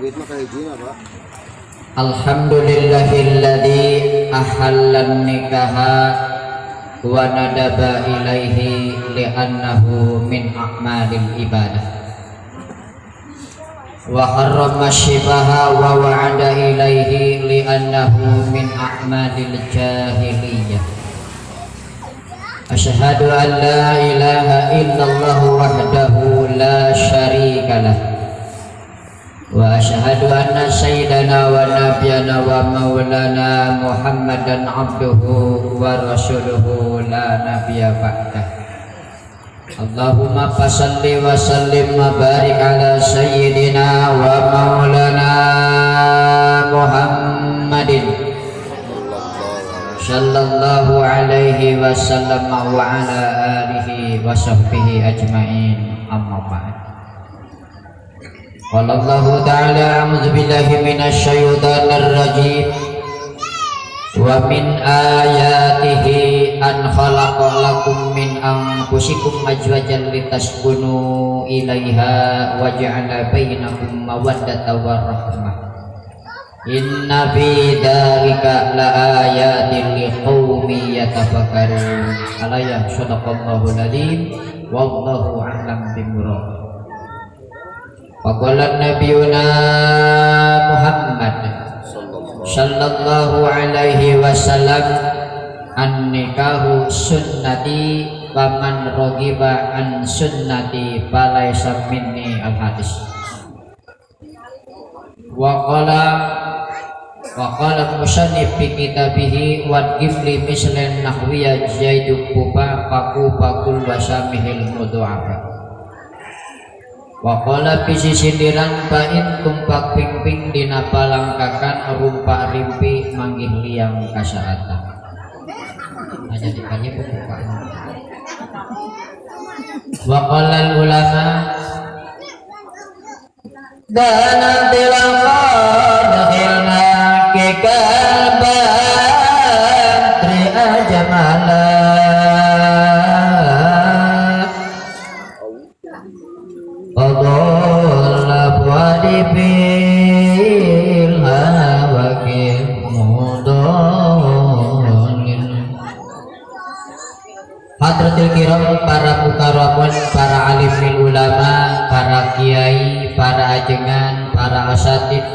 Duit mah kahijina, Pak. Alhamdulillahilladzi ahallan nikaha wa nadaba ilaihi li'annahu min a'malil ibadah wa harrama syibaha wa wa'ada ilaihi li'annahu min a'malil jahiliyah. Asyhadu an la ilaha illallah wahdahu la syarika lah wa asyhadu anna sayyidana wa nabiyana wa maulana Muhammadan abduhu wa rasuluhu la nabiyya ba'dah. Allahumma fasalli wa sallim wa barik ala sayyidina wa maulana Muhammadin sallallahu alaihi wasallam wa ala alihi wa sahbihi ajmain, amma ba'd. Qala Allah Ta'ala, a'udzu billahi minasy syaithanir rajim, wa min ayatihi an khalaqa lakum min anfusikum azwajan litaskunu ilaiha wa ja'ala bainakum mawaddatan wa rahmah, inna fi dzalika laayatin liqaumin yatafakkarun. Alayah, sadaqallahul adzim, wallahu a'lam bimurad. Faqala nabiyuna Muhammad sallallahu alaihi wasallam, an-nikahu sunnati, faman raghiba an sunnati falaisa minni, al hadis. Wa qala musannif fi kitabihi wa gifli mislan nahwiya zaidu kuba paku pakul wasamihil mudha'afa. Wa qala bisi sindiran bain tumpak ping-ping dina palangkakan rumpak rimpi manggih liang kasaata. Nah, jadi kali pembukaan. Wa qala ulama dana tilaqad khilna kikal badri ajmala Qadalla fuadi fil hawaki mudallil. Hadratil kiram, para mukaramun, para alimil ulama, para kiai, para ajengan, para asatid,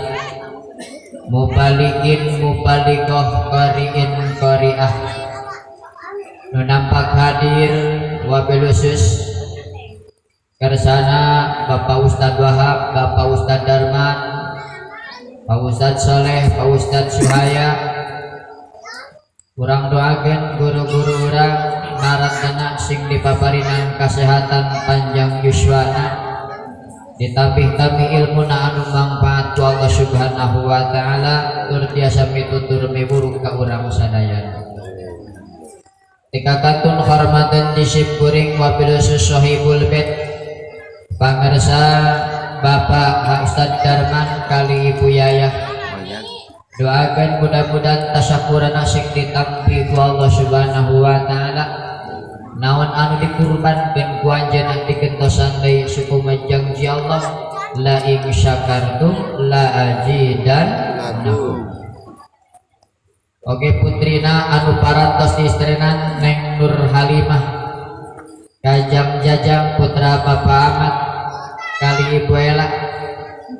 mubalikin, mubalighah, qariin, qariah nu nampak hadir, wabil khusus kersana Bapak Ustadz Wahab, Bapak Ustadz Darman, Pak Ustadz Soleh, Pak Ustadz Suhaya. Urang doakeun guru-guru urang narantana sing dipaparinan kesehatan, panjang yuswana, ditambih-tambih ilmu na anu manfaat ku Allah Subhanahu wa Ta'ala, tur tiasa mitutur miwuruh ka urang sadayana. Tika katun hormatan disip kuring, wabil khusus sahibul bait, pangersa Bapak Ustadz Darman kali Ibu Yayah, doakan mudah-mudahan tasyakuran sing ditampi ku Allah Subhanahu wa Ta'ala. Naon anu dikurbankeun ku anjeunna digentosan deui suku janji Allah, la in syakartum la azidannakum. Oke, putrina anu parantos diistrinan, Neng Nur Halimah, Kajang Jajang, putra Bapak Ahmad kali Ibu Ela,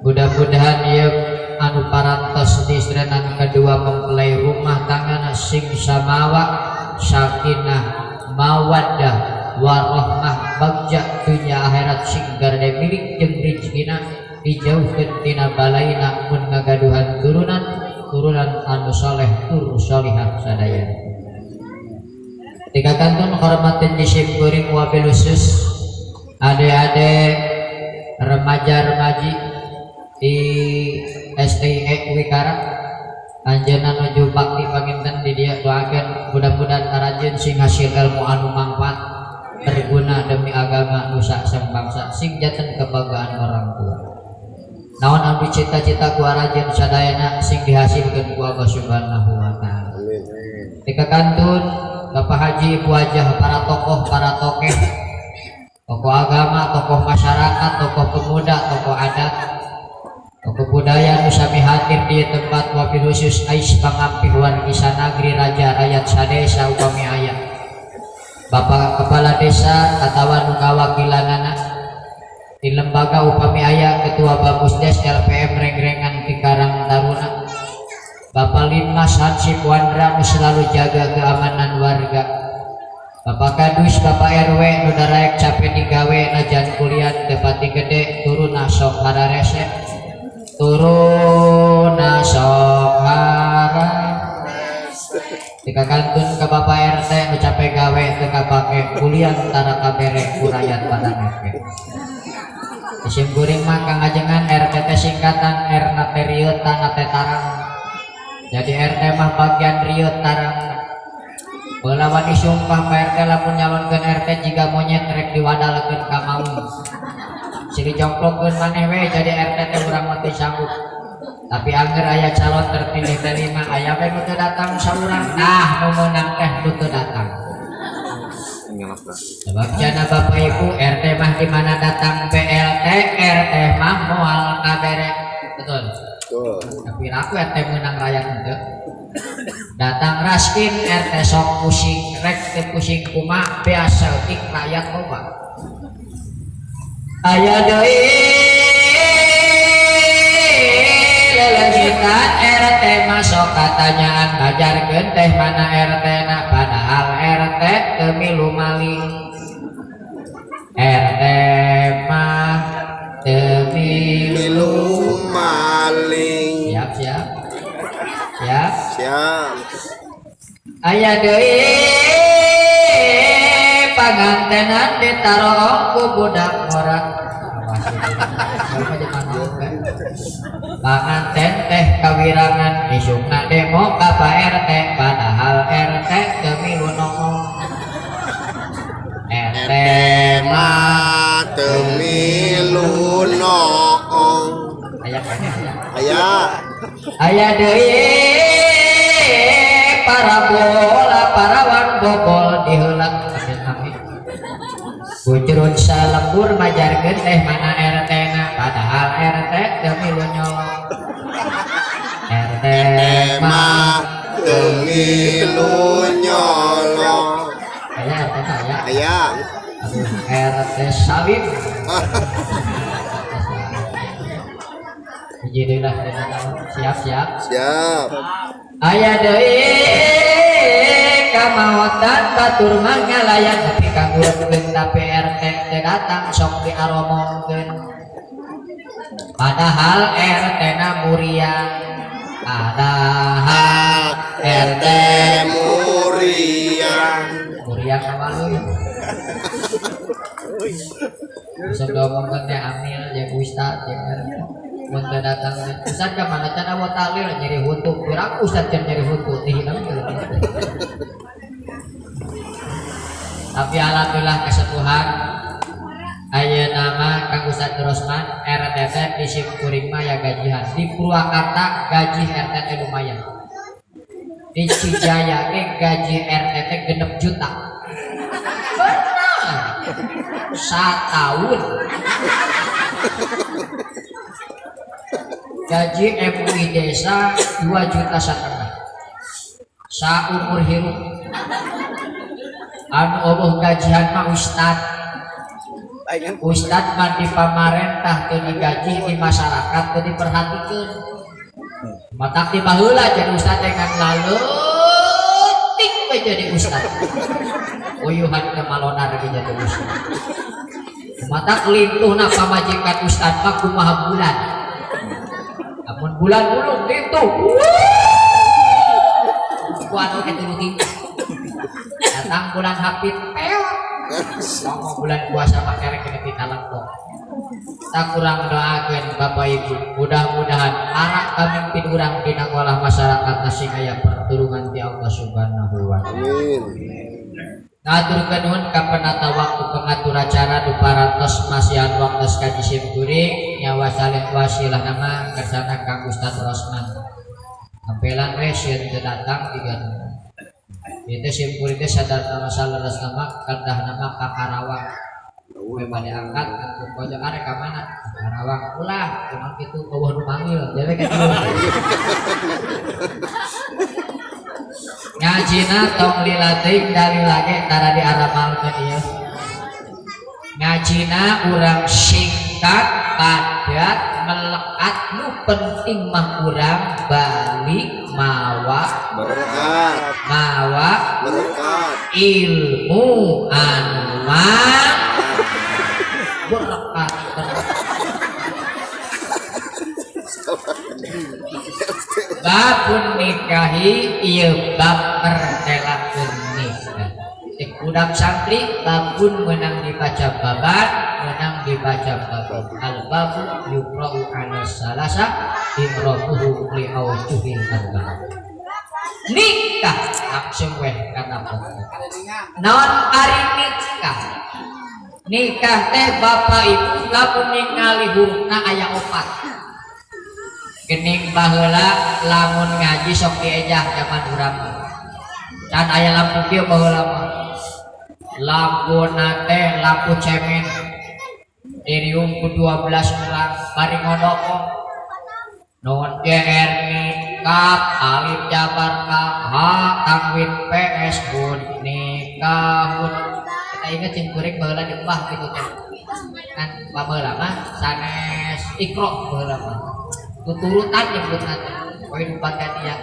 mudah-mudahan ieu anu parantos diistrinan kedua mempelai rumah tangga sing samawa, sakinah, mawaddah, warahmah, bagja dunya akhirat, sing garde milik jeung rezekina dijauhkeun tina balaina, mun ngagaduhan turunan, turunan anu soleh tur solihah sadaya. Tiga kantun hormatin di kuring, wabil khusus ade-ade remaja-remaji di STIE Wikara, anjeunna nuju bakti panginten di dieu, doakeun mudah-mudahan aranjeun sing hasil ilmu anu manfaat, berguna demi agama, nusa sang bangsa, sing janten kebanggaan orang tua. Naon anu cita-cita ku aranjeun sadayana sing dihasilkeun ku Allah Subhanahu wa Ta'ala. Amin. Tika kantun Bapak Haji, Ibu Hajah, para tokoh, para tokeh, tokoh agama, tokoh masyarakat, tokoh pemuda, tokoh adat, tokoh budaya. Budaya nu sami hadir di tempat wabil khusus ais pangampih wargi sanagri raja rakyat sadesa upami aya Bapak Kepala Desa atawa nu ngawakilanana di lembaga upami aya Ketua Bamusdes LPM Rengrengan di Karang Taruna Bapak Linmas Hansip Wandra nu selalu jaga keamanan warga Bapak Kadus Bapak RW nu daraek capek digawe najan kuliah teu pati gede turuna sok hararese turuna sok hara Tika kantun ke Bapak RT nu capek gawe teu kapake kuliah tara kabere ku rakyat pada ngeke. Isim kuring mah Kang Ajengan RT teh singkatan R na teh rieut na teh tarang. Jadi RT mah bagian rieut tarang. Baheula wani sumpah Pak RT lamun nyalonkeun RT jiga monyet rek diwadalkeun ka maung. Silih jongklokkeun maneh we jadi RT teh urang mah teu sanggup. Tapi angger aya calon terpilih teh lima aya we nu teu datang saurang tah nu meunang teh nu teu datang. Sebab jana Bapak Ibu RT mah di mana datang BLT RT mah moal kabere. Betul. Betul. Tapi aku RT menang rakyat henteu. Datang raskin RT sok pusing rek teu pusing kumaha biasa eutik rakyat loba. Aya deui lelengitan RT masuk katanyaan bajarkeun teh mana RT na padahal RT teu milu maling. RT mah teu milu Milu maling. Siap siap. Siap. Siap. Aya deui pangantenan ditaroong ku budak ngora. Panganten teh kawirangan isukna demo ka Pak RT padahal RT teu milu nongol. RT mah teu milu noong. Aya kene aya. Aya. Aya deui parabola parawan bobol diheula. Amin amin. Bujurun salembur majarkeun teh mana RT na padahal RT teu milu nyolong. RT mah teu milu nyolong. Aya RT na aya. Aya. Aduh, RT Salim. Hiji deui lah, siap siap. Siap. Aya deui kamaotan batur mah ngalayan tapi kangurepkeun tapi RT teu datang sok diaromongkeun. Padahal RT na muriang. Padahal RT muriang. Muriang kamalu. Bisa diomongkeun teh amil jeung ustad jeung RT. Mun teu datang ustad ka mana can awa tahlil nyeri huntu. Urang ustad can nyeri huntu dihina mah. Tapi alhamdulillah kesepuhan ayeuna mah Kang Ustad Rosman RT di Simkuring mah ya gajihan. Di Purwakarta gaji RT lumayan. Di Cijaya ge gaji RT 6 juta. Benar. Sataun. Gaji MUI desa 2,5 juta. Saumur hirup. Anu eueuh gajian mah ustad. Ustad mah di pamarentah teu digaji di masyarakat teu diperhatikeun. Matak di baheula jadi ustad teh kan laleutik we jadi ustad. Uyuhan ke malonar ge jadi ustad. Matak lintuhna pamajikan ustad mah kumaha bulan. Amun bulan ulung lintuh. Ku anu teh tuluy. Datang bulan hapit peot. Ngomong bulan puasa mah kerek kena ditalengkong. Tak kurang doakeun Bapak Ibu, mudah-mudahan anak pamimpin urang dina ngolah masyarakat sing aya pertulungan ti Allah Subhanahu wa taala. Amin. Ngaturkeun nuhun ka penata waktu pengatur acara nu parantos masihan waktos ka jisim kuring nyawa saleh wasilah nama kersana Kang Ustad Rosman. Ampelan we sieun teu datang diga. Ieu teh sim kuring teh sadar nama saleres nama kedah nama ka Karawang. we bade angkat ku pojok arek ka mana? Karawang ulah, cuman kitu eueuh nu manggil, jadi kitu. Ngajina tong lila teuing dalil lage tara diaramalkeun ieu. Ngajina urang singkat, padat, melekat, nu penting mah urang balik mawa Berkat. Mawa Berkat. Ilmu anu mah berkat. Babun nikahi ieu bab pertelakeun nikah. Cek budak santri babun menang dibaca babat, menang dibaca babun. Al babu yuqra'u ala salasa imrabuhu li awjuhin arba'ah. Nikah langsung weh kana pokok. Naon ari nikah? Nikah teh bapak ibu lamun ningali hurufna aya opat. Gening baheula lamun ngaji sok diejah zaman urang mah. Can aya lampu kieu baheula mah. Lampuna teh lampu cemen. Diriung ku 12 urang bari ngodoko. Nun GR nikah alif jabar K H tangwin P S bun nikahun. Kita inget cing kuring baheula di mbah kitu teh. Kan baheula mah sanes ikro baheula mah. Tuturutan nyebutna teh. Poin bagian dia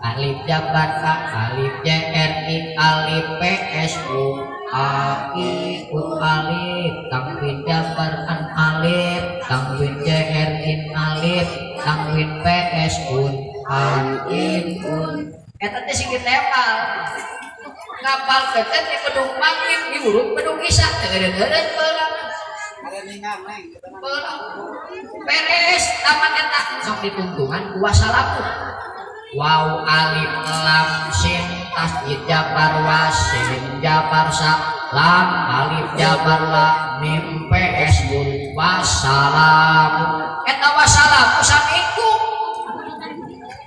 alif jabar K alif J R I alif P S U A I U alif tangwin jabar an alif tangwin J R I alif tangwin P S U A I U. Eta teh sing ditempel. Ngapal teh di bedung maghrib diurut bedung isya teh eureun-eureun baheula mah. Beres tamat eta sok ditungtungan ku wasalamu. Waw alif lam sin tasjid jabar wasin jabar sa lam alif jabar la mim p s bun wassalamu. Eta wassalamu saminggu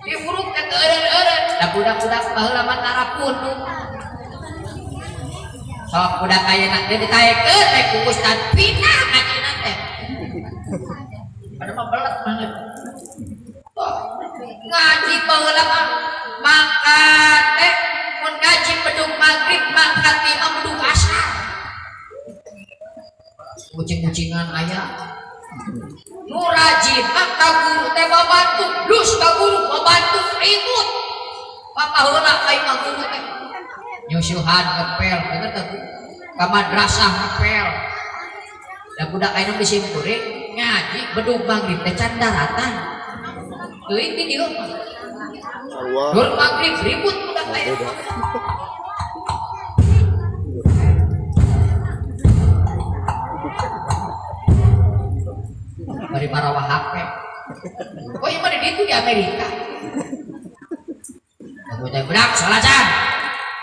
diurut teh eureun-eureun. Da budak-budak baheula mah tarapun. Sok budak ayeuna teh ditaekeun teh ku ustad pindah ngajina teh. Padahal mah belet banget. Ngaji baheula mah mangkat teh mun ngaji bedug maghrib mangkat lima bedug asar. Kucing-kucingan aya. Nu rajin mah ka guru teh babantu, lus ka guru babantu ribut. Bapak heula ka imah guru teh. Nyusuhan ngepel, bener teh Bu? Ka madrasah ngepel. Da budak ayeuna disimpuring ngaji bedug maghrib teh can daratan. Teuing di dieu mah. Dur maghrib ribut budak ayeuna. Bari marawah HP. Oh ieu mah di ditu di Amerika. Aku teh budak salacan.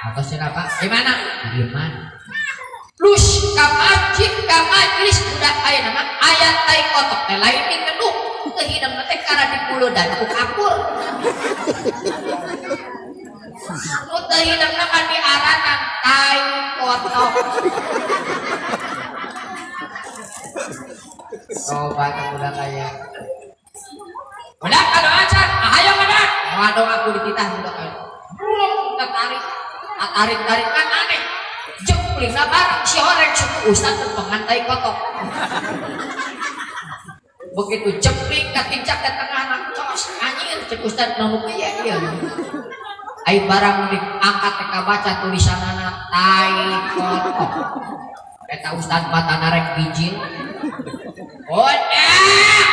Atau siapa? Di mana? Di mana? Lus ka masjid ka majlis budak ayeuna mah aya tai kotok teh lain dikeduk. Teu hidang teh kana dipuludan ku kapur. Nu teu hidang mah diaranan tai kotok. Coba ke budak aya. Budak kalau acan, ayo budak. Waduh aku dititah budak aya. Brung katarik. Tarik-tarik kan aneh. Jempling lah barang si horeng suku ustaz pengantai kotok. Begitu jempling katincak ke tengah anak cos anjir cek ustaz nu kieu ieu. Ai barang diangkat teh kabaca tulisanana tai kotok. Eta ustaz mata narek bijil. Udah.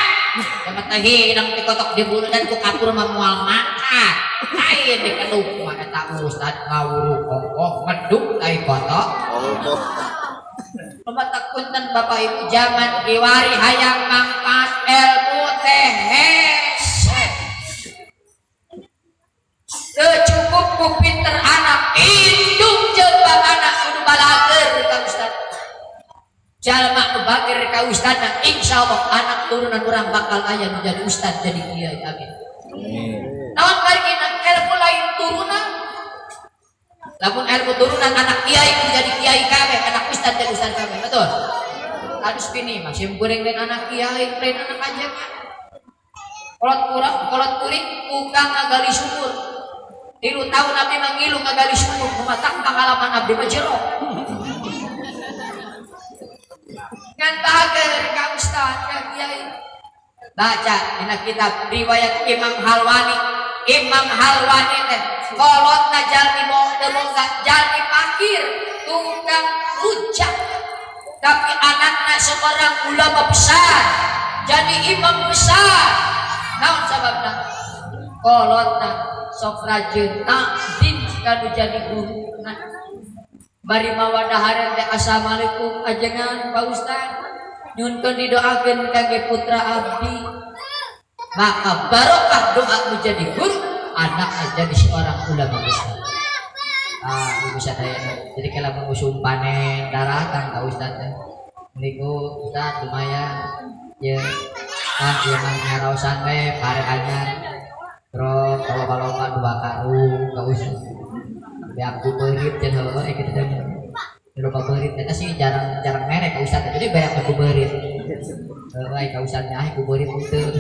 Jamat teh hidang ti kotok di bulu dan ku kapur mah moal mangkat. Lain dikeduk mah eta ustaz ngawuru ongkoh ngeduk tai kotok. Ongkoh. Pematak punten Bapak Ibu zaman kiwari hayang mangkat ilmu teh hese. Teu cukup ku pinter anak indung jeung anak kudu balager ka ustaz. Jalma nu bager ka ustadna insyaallah anak turunan urang bakal aya nu jadi ustad jadi kiai amin. Naon margina ilmu lain turunan. Lamun ilmu turunan anak kiai kudu jadi kiai kabeh, anak ustad jadi ustad kabeh, betul? Tadus bini masih goreng lain anak kiai, lain anak aja kan. Kolot kurang, kolot kuring tukang ngagali sumur. 3 tahun abdi mangilu ngagali sumur, matak pengalaman abdi mah jero. Ngan bager ka ustaz ka kiai. Baca dina kitab riwayat Imam Halwani. Imam Halwani teh kolotna jalmi teu boga, jalmi fakir, tukang rujak. Tapi anaknya seorang ulama besar, jadi imam besar. Naon sababna? Kolotna sok rajin takzim kanu jadi guruna. Bari mawa dahar teh assalamualaikum ajengan Pak Ustad. Nyunkeun didoakeun kangge putra abdi. Maka barokah doa nu jadi guru, anaknya jadi seorang ulama besar. Ah, ibu sadaya. Jadi kalau mengusum panen daratan ka ustad teh. Niku ustad lumayan. Ya. Ah, ieu mah nyaraosan we pare anyar. Terus kalau-kalau 2 karung ka ustad. Beak ku beurit cenah heueuh kitu teh. Loba beurit eta sih jarang-jarang merek ka ustad teh. Jadi beak ku beurit. Heueuh ka ustad nya ku beurit henteu.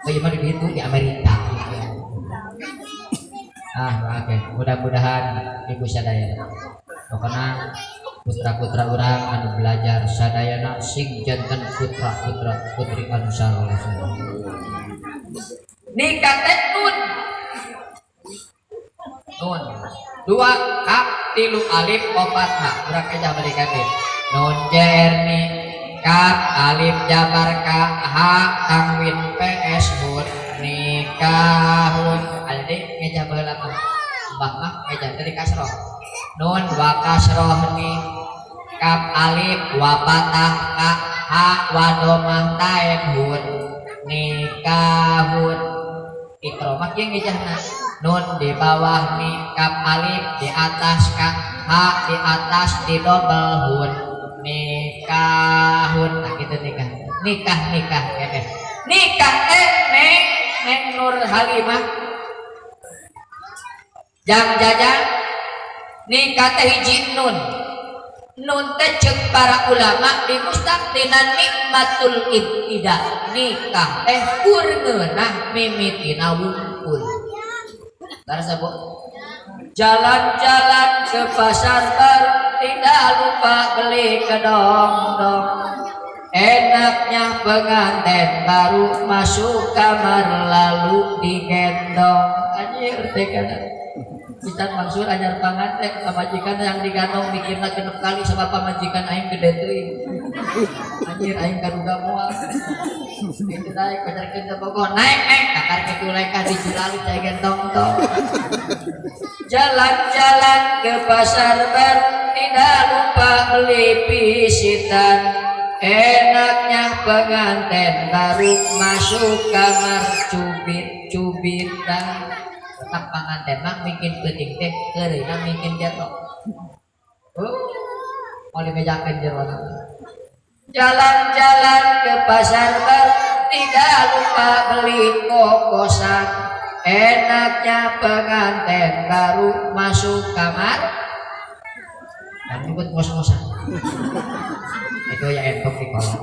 Oh ieu mah di ditu di Amerika. Ah, oke. Mudah-mudahan ibu sadaya. Pokoknya putra-putra urang anu belajar sadayana sing janten putra-putra putri anu saleh. Nikah teh nun. Nun. 2 kaf 3 alif 4 ha. Urang aja balikan deui. Nun jerni kaf alif jabar ka ha tangwin ps hun nikahun. Aya deui ngeja baheula mah. Mbah mah ngeja teh kasroh. Nun wa kasroh ni kaf alif wa patah ka ha wa domah taen hun nikahun. Ikromah kieu ngejahna. Nun di bawah ni kaf alif di atas ka ha di atas di dobel hun nikahun. Nah gitu nikah. Nikah nikah Nikah neng neng Nur Halimah. Jang jajang nikah teh hiji nun. Nun teh ceuk para ulama di mustaq tina nikmatul ibtida. Nikah teh kur ngeunah mimitina wungkul. Barasa Bu. Jalan-jalan ke pasar baru tidak lupa beli kedondong. Enaknya pengantin baru masuk kamar lalu digendong. Anjir teh kana. Ustaz Mansur anyar panganten pamajikan yang digandong mikirna 6 kali sama pamajikan aing gede teuing. Anjir aing kaduga moal. Itu naik pacarkeun teh bogoh naik naik kakar kitu lain ka dijulali cai gendong tong. Jalan-jalan ke pasar baru tidak lupa beli pisitan. Enaknya pengantin baru masuk kamar cubit-cubitan. Tetap panganten mah mungkin penting teh keureuna mungkin jatuh. Oh, mau dibejakeun jero. Jalan-jalan ke pasar baru tidak lupa beli kokosan. Enaknya pengantin baru masuk kamar dan ikut ngos-ngosan. Itu ya entok di kolom.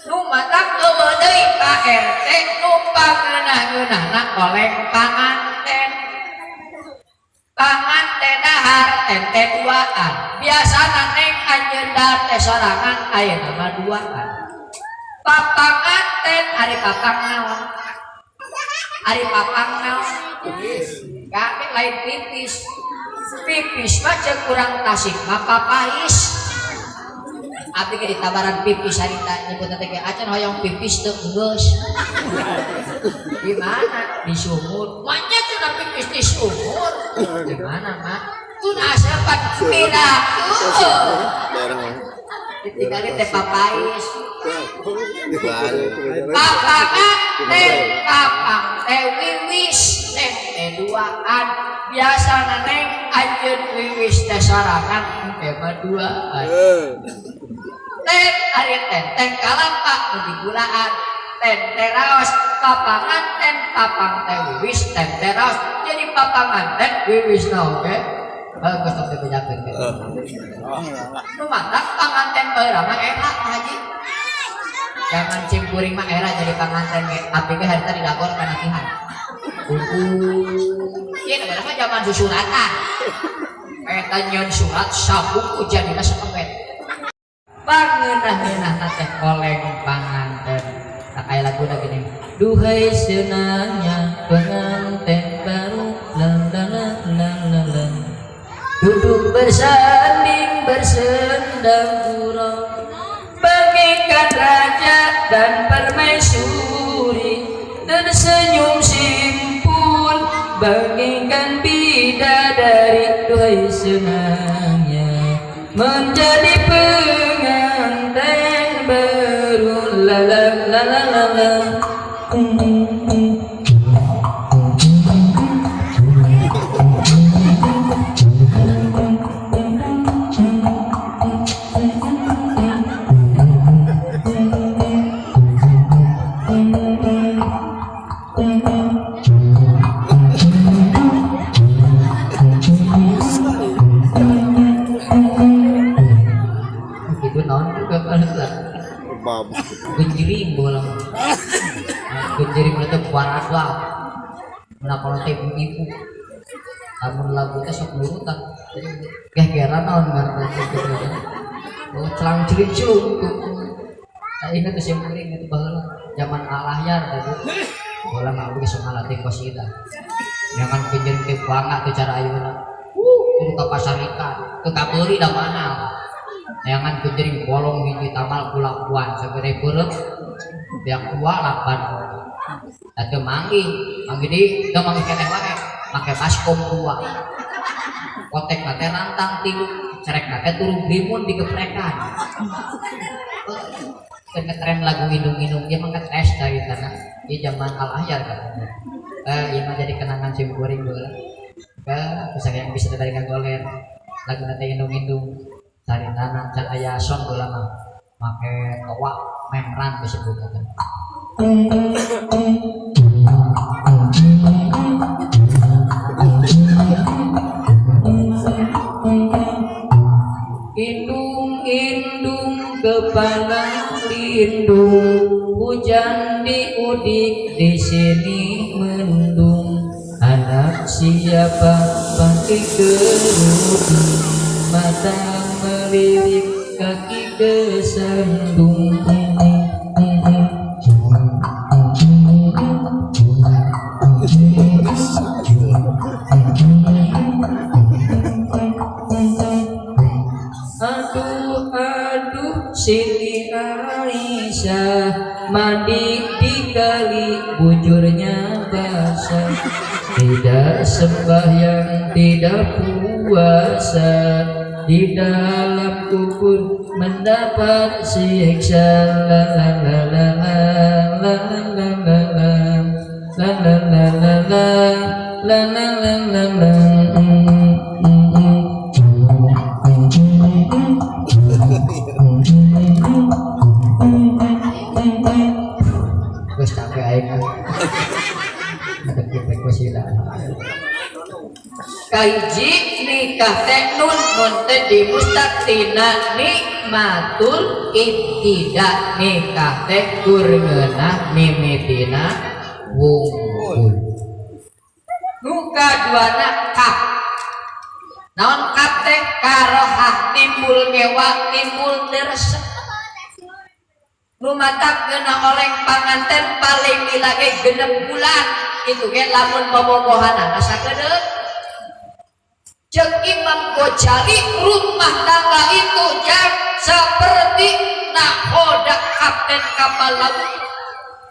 Nu matak eueuh deui ka RT nu pangeunah-ngeunahna oleng panganten. Panganten dahar ente duaan. Biasana neng anjeun dahar teh sorangan ayeuna mah duaan. Papanganten ari papang naon? Ari papang naon? Kami lain pipis. Pipis mah ceuk urang Tasik mah papais. Abdi ge ditabaran pipis harita nyebutna teh acan hoyong pipis teu geus. Di mana? Di sumur. Manya cenah pipis di sumur. Di mana, Mak? Tun asepan piraku. Ditinggali teh papais. Papangan teh papang teh wiwis teh teh duaan. Biasana neng anjeun wiwis teh sorangan teh mah duaan. Ten ari tenteng kalapa nu digulaan. Ten teraos papangan ten papang teh wiwis ten teraos. Jadi papangan ten wiwis naon ge? Bagus tong dibejakeun ge. Nu matak panganten baheula mah enak, Pak Haji. Jangan simkuring mah era jadi panganten ge. Abdi ge harita didagor kana kihan. Ieu negara mah zaman susuratan. Eta nyeun surat sabuku jadina sakebet. Pangeunah-ngeunahna teh oleng panganten. Tak aya laguna gini. Duhai senangnya pengantin baru, la la la la la la. Duduk bersanding bersendang gurau, bagaikan raja dan permaisuri, tersenyum simpul bagaikan bidadari. Duhai senangnya menjadi pengantin baru, la la la la la la. Gitu naon juga kalau Bab. Genjering bola. Genjering itu kuarada. Nah kalau teh ibu-ibu lamun lagu teh sok nurutan. Gegeran naon ngaranna teh gitu. Oh, celang celing celung. Nah, ingat tuh simkuring itu baheula zaman alahyar tadi. Bola mah abdi sok ngalatih qasidah. Jangan genjering teh bangga teh cara ayeuna. Kudu ka pasar ikan, ke kabeuri da mahal. Jangan genjering bolong hiji tamal kulakuan sagede beureum biak dua lapan. Teu manggih, manggih di teu manggih keneh wae, make baskom dua. Kotek teh rantang tilu, cerek teh turun limun digeprekan. Kan ngetren lagu indung-indung ieu mah ngetes dari tanah. Ieu zaman al-ahyar kan. Ieu mah jadi kenangan sim kuring baheula. Bisa yang bisa dari goler. Lagu teh indung-indung. Cari tanah, can aya son baheula mah. Make toa membran disebut teh. Indung-indung kepala lindung, hujan diudik di sini mendung. Anak siapa pakai kerudung, mata melirik kaki kesandung. Aduh aduh Siti Aisyah, mandi di kali bujurnya basah, tidak sembahyang tidak puasa, di dalam kubur mendapat siksa. La la la la la la la la la la la la la la la la la la la. Terus capek aing. Kahiji nikah teh nun nun teh dimustaqtina nikmatul ibtida, nikah teh kur ngeunah mimitina wungkul. Nu kaduana kap. Naon kap teh karohah timbul ngewa timbul teu resep. Nu matak ngeunah oleng panganten paling lila ge 6 bulan itu ge lamun bobogohanana sakedeung. Cek Imam Ghazali, rumah tangga itu yang seperti nahoda kapten kapal laut.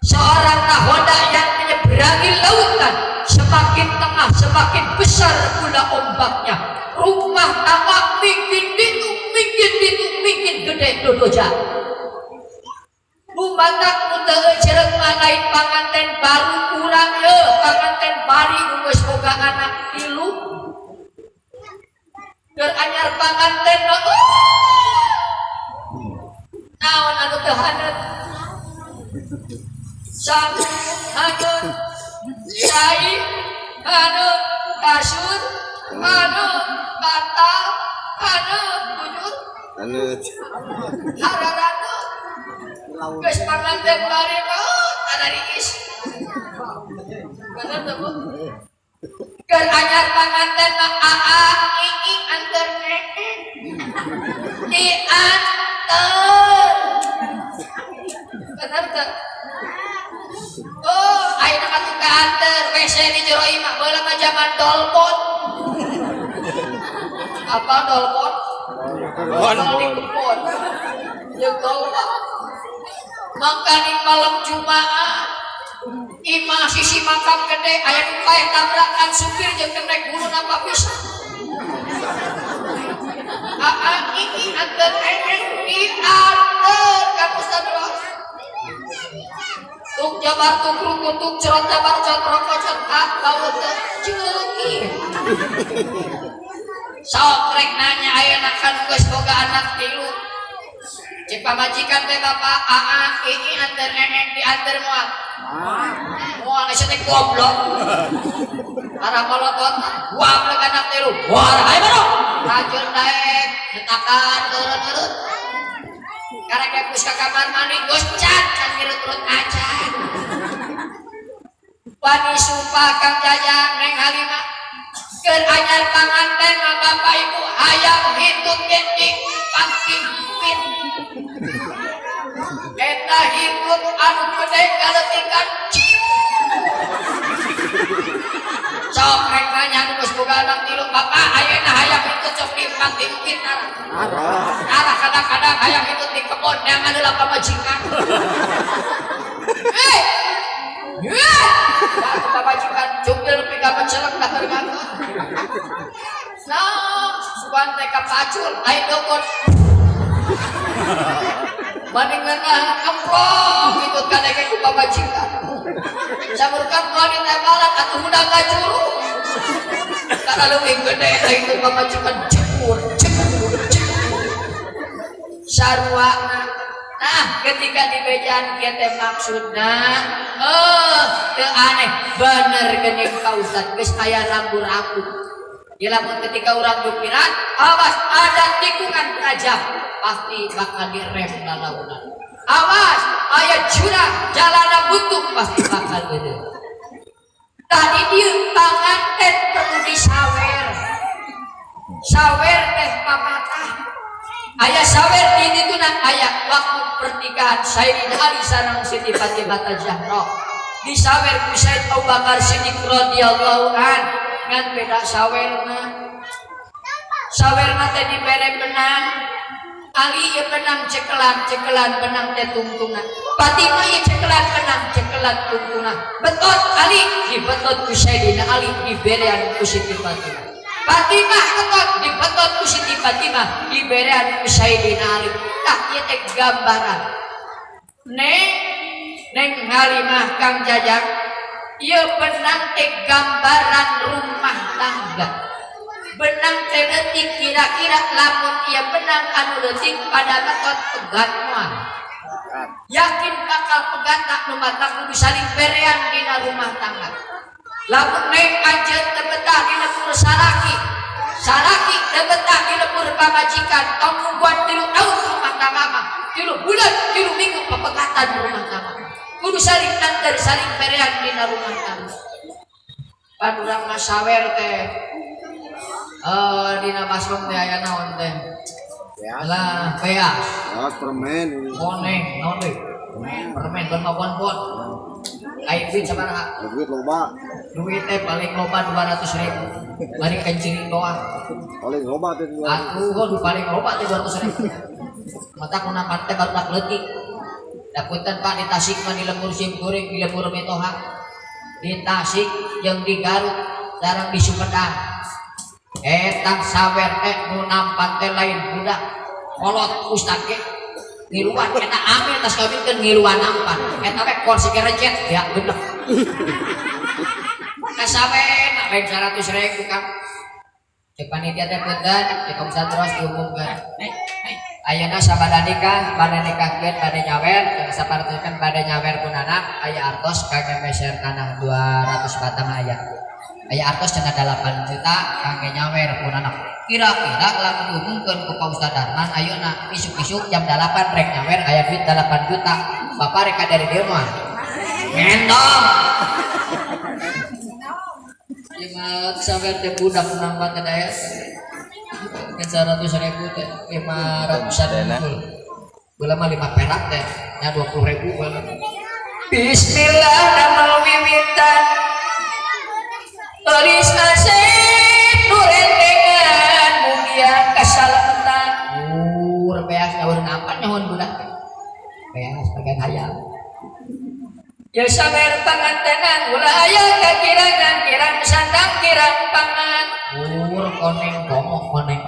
Seorang nahoda yang menyeberangi lautan, semakin tengah semakin besar pula ombaknya. Rumah tangga mingkin ditu, mingkin ditu, mingkin gede dodoja. Lumatak nu teu euceureuh mah lain panganten baru kurang ye, panganten bari nu geus boga anak tilu. Keur anyar panganten mah, naon anu teu haneut? Sangu haneut, cai haneut, kasur haneut, bantal Haneut bujur. Haneut. Hararaneut. Geus panganten bari mah ada riis. Bener teu Bu? Keur anyar panganten mah aa ii anter ee. Dianter. Bener teu? Oh, ayeuna mah teu kaanter WC di jero imah baheula mah zaman dolpon. Apa dolpon? Dol di kebon. Jeung dolpon. Mangkaning malam Jumaah imah sisi makam gede aya nu paeh tabrakan supir jeung kenek huluna papisah. Aa ii anter ee dianter ka Ustad Ros. Tuk jabar tuk rukutuk cerot jabar cot rokocot a bau teu ceungit. Sok rek nanya ayeuna kan geus boga anak tilu. Cek pamajikan teh bapak aa ii anter ee dianter moal. Moal geus teh goblok. Arah molotot goblok anak tilu. Wah, hayo baru. Rajun daek netakan turun-turun. Karek geus ka kamar mandi geus can can ngirut-urut acan. Wani sumpah Kang Jajang Neng Halimah keur anyar panganten mah bapak ibu hayang hitut genting pangpimpin. Eta hitut anu gede kaleutikan ciu. Sok rek nanya anu geus boga anak tilu bapak ayeuna hayang hitut sok dipangpimpin arah. Arah kadang-kadang hayang hitut di kebon neangan heula pamajikan. Hei. Hei. Pamajikan cukil nepi ka mencelek da keur ngangkut. Nah, sugan teh ka pacul ai dukun. Banding ngeunah kemplong hitut kadenge ku pamajikan. Samurkan wanita balat atuh hudang ngajuru. Karena leuwih gede teh hitut pamajikan jebur jebur jebur. Sarua. Nah, ketika dibejaan kieu teh maksudna teu aneh bener geuning ka Ustad geus aya rambu-rambu. Ya lamun ketika urang nyupiran, awas ada tikungan tajam pasti bakal direm lalaunan. Awas aya jurang jalana buntu pasti bakal gede. Tadi dieu panganten perlu disawer. Sawer teh papatah. Aya sawer di dituna aya waktu pernikahan Sayyidina Ali sareng Siti Fatimah Zahra. Disawer ku Sayyid Abu Bakar Siddiq radhiyallahu an ngan beda sawerna. Sawerna teh dibere benang. Ali ieu benang cekelan, cekelan benang teh tungtungna. Fatimah ieu cekelan benang, cekelan tungtungna. Betot Ali dibetot ku Sayyidina Ali diberean ku Siti Fatimah. Fatimah betot dibetot ku Siti Fatimah diberean ku Sayyidina Ali. Tah ieu teh gambaran. Neng Neng Halimah Kang Jajang ieu benang teh gambaran rumah tangga. Benang teh leutik kira-kira lamun ieu benang anu leutik pada betot pegat moal. Yakin bakal pegat tak nu matak kudu saling berean dina rumah tangga. Lamun neng anjeun teu betah di lembur salaki, salaki teu betah di lembur pamajikan, tong nungguan 3 tahun rumah tangga mah, 3 bulan, 3 minggu pepegatan rumah tangga. Kudu saling anter, saling berean dina rumah tangga. Pan urang mah sawer teh. Dina basrong teh aya naon teh? Lah, beas. Beas permen. Koneng, naon deui? Permen ban mah bonbon. Ai duit sabaraha? Duit loba. Duit teh paling loba 200.000. Bari kencing doang. Paling loba teh 200. Atuh, nu paling loba teh 200.000. Mata kuna teh barudak leutik. Da punten Pak di Tasik mah di lembur sim kuring, di lembur mitoha. Di Tasik jeung di Garut sareng di Sumedang. Eta sawer teh nu nampan teh lain budak. Kolot ustad ge ngiluan eta amil tas kawinkeun ngiluan nampan. Eta we kursi recet ya bener. Kasawen lain 100.000 Kang. Cek panitia teh punten, cek Ustad terus diumumkeun. Ayeuna sabada nikah, bade nikahkeun bade nyawer, jeung sapartoskeun bade nyawer pun anak, aya artos kangge meser tanah 200 batang aya. Aya artos cenah 8 juta kangge nyawer pun anak. Kira-kira lamun diumumkeun ku Pak Ustad Darman ayeuna isuk-isuk jam 8 rek nyawer aya duit 8 juta. Bapak rek dari dieu mah. Ngendong. Ieu mah sawer teh budak nambah teh daya. Kan 100 ribu teh 500-an ribu. Baheula mah 5 perak teh nya 20 ribu baheula. Bismillah damel wiwitan. Elis asep nu rentengan mugia kasalametan. Ur beas nyaur apa nyaun budak teh. Beas bagian hayam. Ya sawer pangantenan ulah aya kakirangan kirang sandang kirang pangan. Ur koneng komo koneng.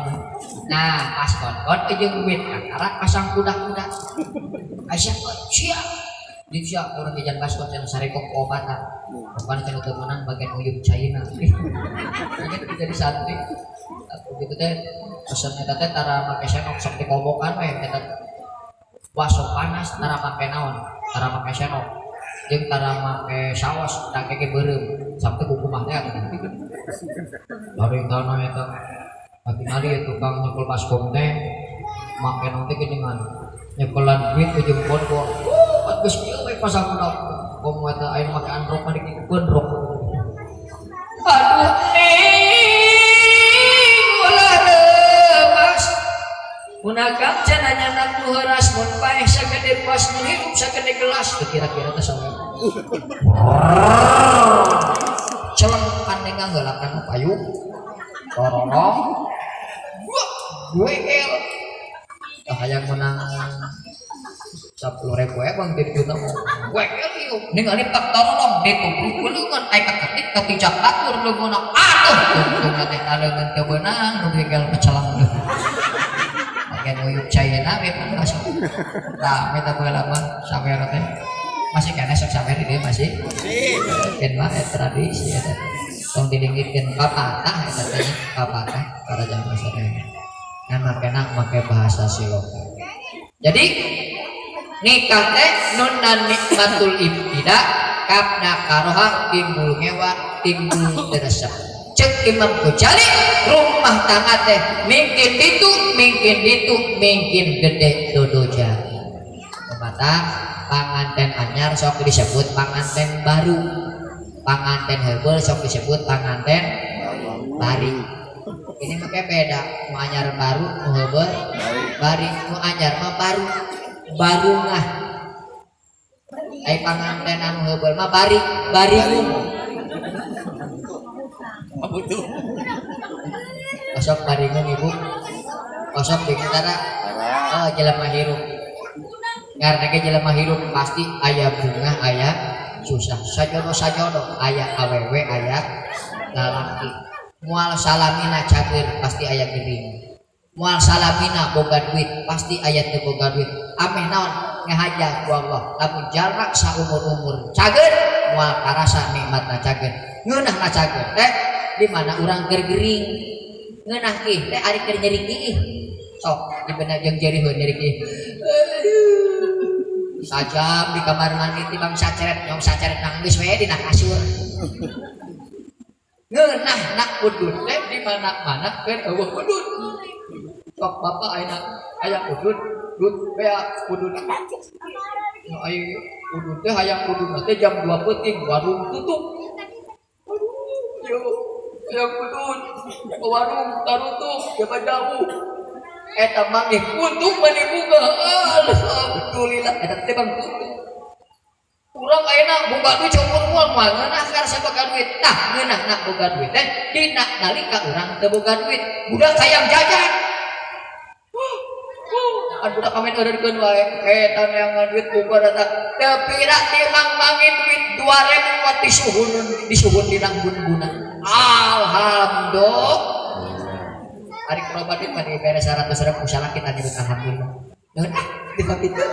Nah, pas kon-kon jeung duit kakara pasang kuda-kuda. Aisyah siap. Di siap urang jajan baskom cenah sarekok obatan. Bukan cenah teu meunang bagian uyup caina. Ini jadi santri. Atau gitu teh pesan eta teh tara make senok sok dikobokan we eta. Wah, sok panas tara make naon, tara make senok. Jeung tara make saos da ge beureum sampai kukumah teh atuh. Dari tanah eta katingali tukang nyekel baskom teh make naon teh geuningan nyekelan duit ujung bonbon. Wah, geus kieu we pasang budak. Komo eta aya make androk mah dikikukeun rok. Aduh ning ulah reumas. Munakam cenah nyanak nu heuras mun paeh sagede pas mun hirup sagede gelas. Teu kira-kira teh sawer. Celeng pandengang heula kan payu. Tororong. Wah, duel. Tah hayang menang 10 ribu ya bang jadi juta mau wekel ieu ningali tak torolong ditubruk leungeun aya kaketik katicak batur leungeunna aduh tungtung teh kaleungeun teu beunang nu bekel pecelang bagian uyup caina we pan masuk tah minta baheula mah sawer teh masih keneh sok sawer di dieu masih keun mah tradisi eta tong dilingitkeun papatah eta teh papatah para jamaah sadaya kan makena make bahasa siloka. Jadi nikah teh nunna nikmatul ibtida kapna karoha timbul ngewa timbul teresep. Cek Imam Ghazali rumah tangga teh mungkin ditu mungkin ditu mungkin gede dodoja. Mata panganten anyar sok disebut panganten baru, panganten heubeul sok disebut panganten bari. Ini makanya beda nu anyar baru nu heubeul bari. Nu anyar mah baru barungah, ai panganten anu heubeul mah bari baringung. Butuh. Osok baringung ibu osok bingung tara. Oh, jelema hirup karena ke jelema hirup pasti aya bunga aya susah sajodo sajodo aya awewe aya lalaki moal salamina cager pasti aya gering moal salamina boga duit pasti aya teu boga duit ameh naon ngahaja ku Allah lamun jalma saumur-umur cager moal karasa nikmatna cager ngeunahna cager teh di mana urang keur gering ngeunah ki teh ari keur nyeri kiih sok di bener jeung jerih heuh nyeri kiih sajam di kamar mandi tibang saceret nyong saceret nangis we dina kasur ngeunah nak udud teh di mana-mana keur eueuh udud sok bapak ayeuna aya udud dud bea udud. Nu ai udud teh hayang udud teh jam 2 peuting warung tutup. Aduh yo hayang udud ke warung tarutup coba jauh eta manggih untung mani bunga alhamdulillah eta teh bang tutup. Urang ayeuna boga duit cukur moal moal ngeunah karasa boga duit tah ngeunah nak boga duit teh dina nalika urang teu boga duit budak hayang jajan kan budak kamen eureunkeun wae eta neangan duit boga data teu pira timang mangin duit 2000 mah disuhun disuhun dina embun-embunan alhamdulillah. Ari loba duit mah dibere 100 ribu salah kita nyebut alhamdulillah nuhun ah di kitu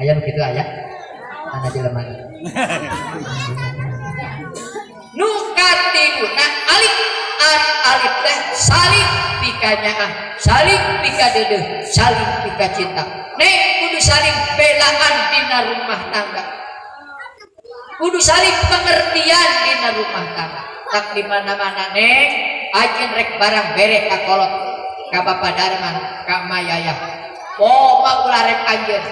aya nu kitu aya ana jelema nu katiluna alif. Ari alif teh saling pikanyaah saling pikadeudeuh saling pikacinta. Neng kudu saling belaan dina rumah tangga kudu saling pengertian dina rumah tangga tak di mana-mana neng. Anjeun rek barang bere ka kolot ka Bapak Darman ka Mayayah. Oh mah ulah rek anjeun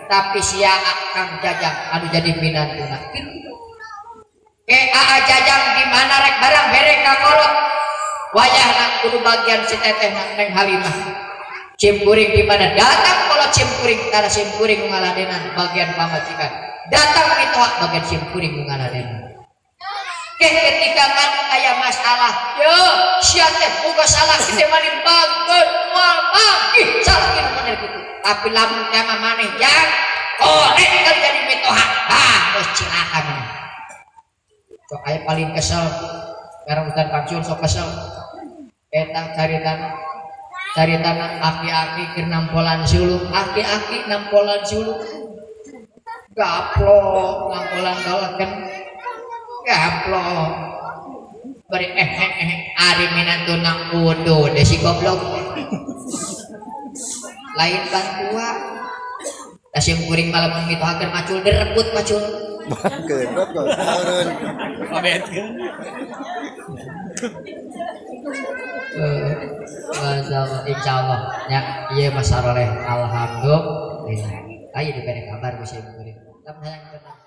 tapi sia Kang Jajang anu jadi minantuna. Ke Aa Jajang di mana rek barang bere ka kolot wayahna kudu bagian si teteh Neng Halimah. Simkuring di mana datang kolot simkuring tara simkuring ngaladenan bagian pamajikan. Datang mitoha bagian simkuring ngaladenan. Ke ketika kan aya masalah, yo sia teh boga salah kita mah dibageun moal manggih salah kitu model kitu. Tapi lamun teh mah maneh yang korek kan jadi mitoha, ah geus cilaka maneh. Sok aya paling kesel sekarang Ustaz Pangsul sok kesel. Eta caritana caritana aki-aki keur nampolan suluk, aki-aki nampolan suluk. Gaplok nampolan kalaken gaplok. Bari ari minantuna kudu deh si goblok. Lain bantua. Da sim kuring malah mun mitoha keur macul direbut macul. Bangkeun kok turun. Masya Allah, insya Allah ya, iya Mas Saroleh, alhamdulillah. Ayo diberi kabar ku sim kuring. Lamun hayang tenang.